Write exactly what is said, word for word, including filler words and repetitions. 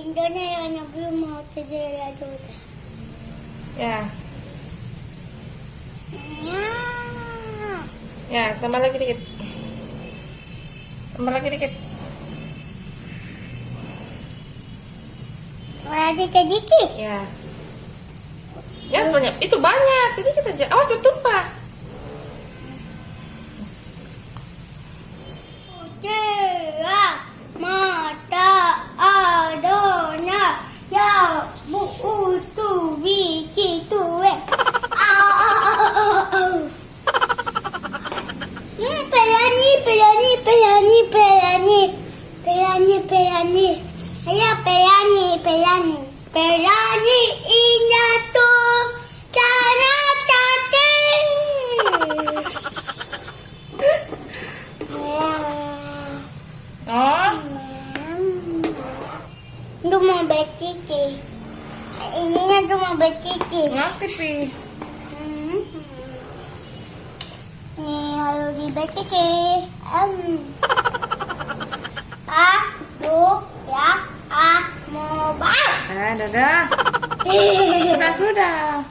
Indonesia yang belum mau terjadi juga. Ya. Ya. Ya, tambah lagi dikit. Tambah lagi dikit. Lagi sedikit. Ya. Ya, banyak. Itu banyak, sedikit aja. Awas, tertumpah. Putera mata adona ya buutu biki tue. Au, au, au, au. Hmm, pelani, pelani, pelani, pelani. Pelani, pelani. Ayo, pelani, pelani. Pelani inatu tanatati. Oh. Itu mau beciki. Ininya tuh mau beciki. Ngerti, Pi. Hmm. Nih, lalu dibeciki. Em. Ah, tuh, ya, ah, mau bang. Eh, dadah. Sudah, sudah.